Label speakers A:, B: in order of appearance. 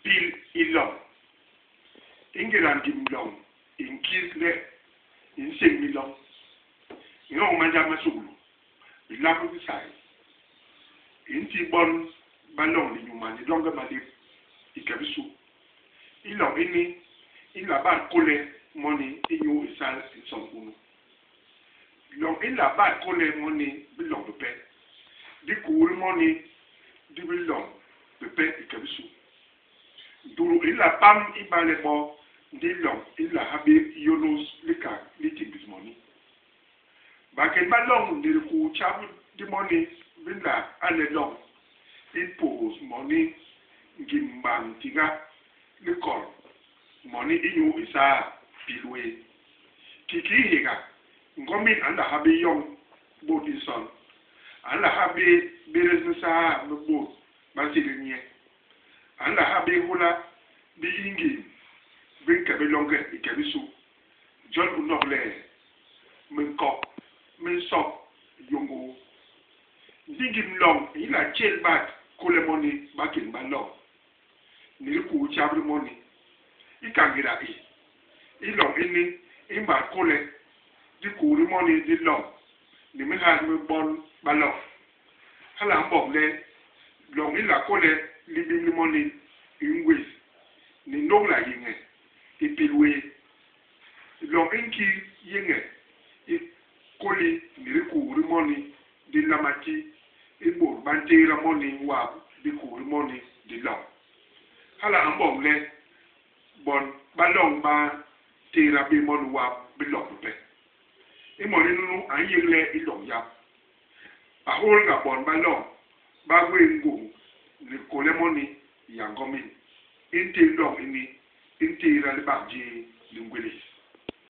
A: Pil i loñ. Ingéda ngim loñ i nkit le i nséñ minloñ, i ñoñ mandap ma suklu, bilap bi bisai, i nti bon ba loñ linyuma ni longe malép i ke bisu. I loñ ini i nla bat kôle moni inyu i sal nson unu. Loñ i nla bat kôle moni biloñ bipe, dikuu di moni di biloñ bipe i ke bisu. Ntulu i nla pam ibale bo ndi loñ i nla habé yônôs likak li timbis moni. Bakén ba loñ ni dikuu tjap di moni bi nla ane loñ i mpôôs moni ngim mbañ ntiga likol moni inyu i saa pil wéé. Kiki hihéga, ngomin a nla habé yoñ bôt i nson, a nla habé bélés minsaa mi bôt ba nsélél nye, a nla ha bé hôla biiñngin bi nke bé loñge i ke bisu. Jon u nok le, minkok mi nsop yôñgô. Ndi ngim loñ i nla tjél bat kôle moni bakén ba loñ ni dikuu tjap di moni. I ka ngéda i, i loñ ini i mbat kôle dikuu di moni di loñ ni minhat mi bon ba loñ. Hala a mboñ le loñ i nla kôle libim li moni i ngwés ni nôgla yéñe i pil wéé. Loñ i nkil yéñe i kôli ni dikuu di moni di nlama ti i bôt ba ntééda moni wap dikuu di moni di loñ. Hala a mboñ le bon ba loñ ba ntééda bé moni wap biloñ bipe. I moni nunu a nyégle i loñ yap. A hôlga bon ba loñ ba gwé ngôñ ni kôle moni yak ngomin i ntéé loñ ini i ntééda libak jé li ngwélés.